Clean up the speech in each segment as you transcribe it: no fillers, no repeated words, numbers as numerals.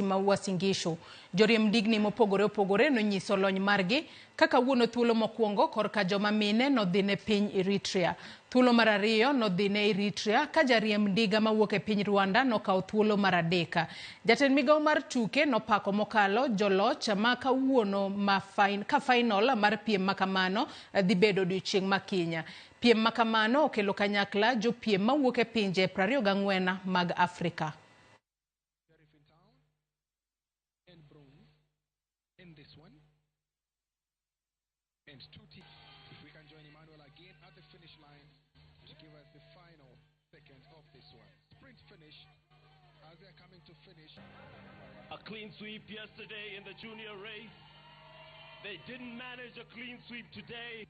Ma Uasin Gishu. Joriemb ndigni mopogore opogore nonyiso lony margi ka kawuono thuolo mokwongo korka joma mine nodhi ne piny Eritrea. Thuolo mar ariyo nodhi ne Eritrea ka jariemb ndiga mawuok e piny Rwanda nokawo thuolo mar adek. Jatend migawo mar tuke nopako mokalo joloch ma kawuono ma ka final mar piem makamano dhi bedo odiochieng' ma kiny. Piem makamano okelo kanyakla jopiem mawuok e pinje 24 mag Afrika. In this one, and two teams. If we can join Emmanuel again at the finish line to give us the final seconds of this one. Sprint finish as they're coming to finish. A clean sweep yesterday in the junior race. They didn't manage a clean sweep today.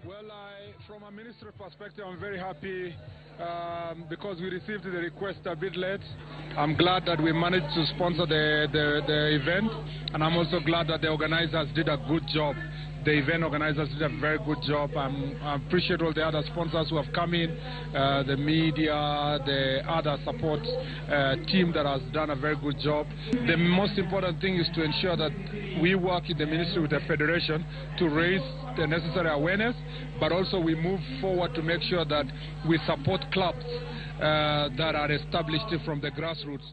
Well, from a ministry perspective, I'm very happy because we received the request a bit late. I'm glad that we managed to sponsor the event, and I'm also glad that the organizers did a good job. The event organizers did a very good job. I appreciate all the other sponsors who have come in, the media, the other support team that has done a very good job. The most important thing is to ensure that we work in the ministry with the federation to raise the necessary awareness, but also we move forward to make sure that we support clubs that are established from the grassroots.